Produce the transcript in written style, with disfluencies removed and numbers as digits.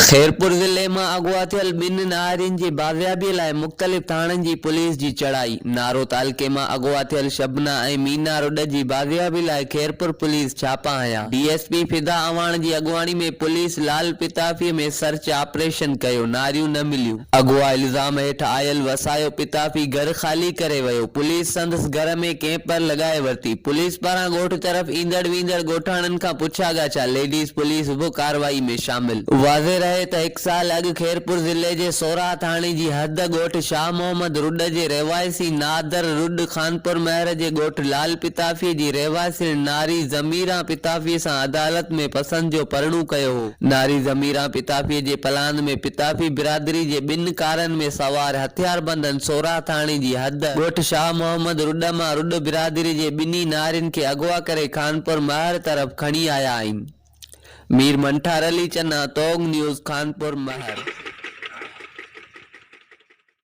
خيرپور ضلعي مان اغوا ٿيل ٻن نهارين جي بازيابي لاء مختلف ٿاڻن جي پوليس جي چڙهائي، نارو تعلقي مان اغوا ٿيل شبنا ۽ مينا رڏ جي بازيابي لاء خيرپور پوليس ڇاپا هنيا، ڊي ايس پي فدا اعواڻ جي اڳواڻي ۾ پوليس لال پتافي ۾ سرچ آپريشن ڪيو، ناريون نه مليون. اغوا الزام هيٺ آيل وسايو پتافي گهر خالي ڪري ويو، پوليس سندس گهر ۾ ڪيمپر لڳائي ورتي، پوليس پاران ڳوٺ طرف ايندڙ ويندڙ ڳوٺاڻن کان پڇا ڳاڇا، ليڊيز پوليس به ڪارروائي ۾ شامل. واضح رهي ته هڪ سال اڳ خيرپور ضلعي جي سوراهه ٿاڻي جي حد ڳوٺ شاهه محمد رڏ جي رهواسي نادر رڏ خانپور مهر جي ڳوٺ لال پتافي جي رهواسڻ ناري ضميران پتافي سان عدالت ۾ پسند جو پرڻو ڪيو هو. ناري ضميران پتافي جي پلاند ۾ پتافي برادري جي ٻن ڪارن ۾ سوار هٿياربندن سوراهه ٿاڻي جي حد ڳوٺ شاهه محمد رڏ مان رڏ برادري جي ٻنهي نارين کي اغوا ڪري خانپور مهر طرف کڻي آيا آهن. مير منٺار علي چنا، توگ نيوز، خانپور مهر.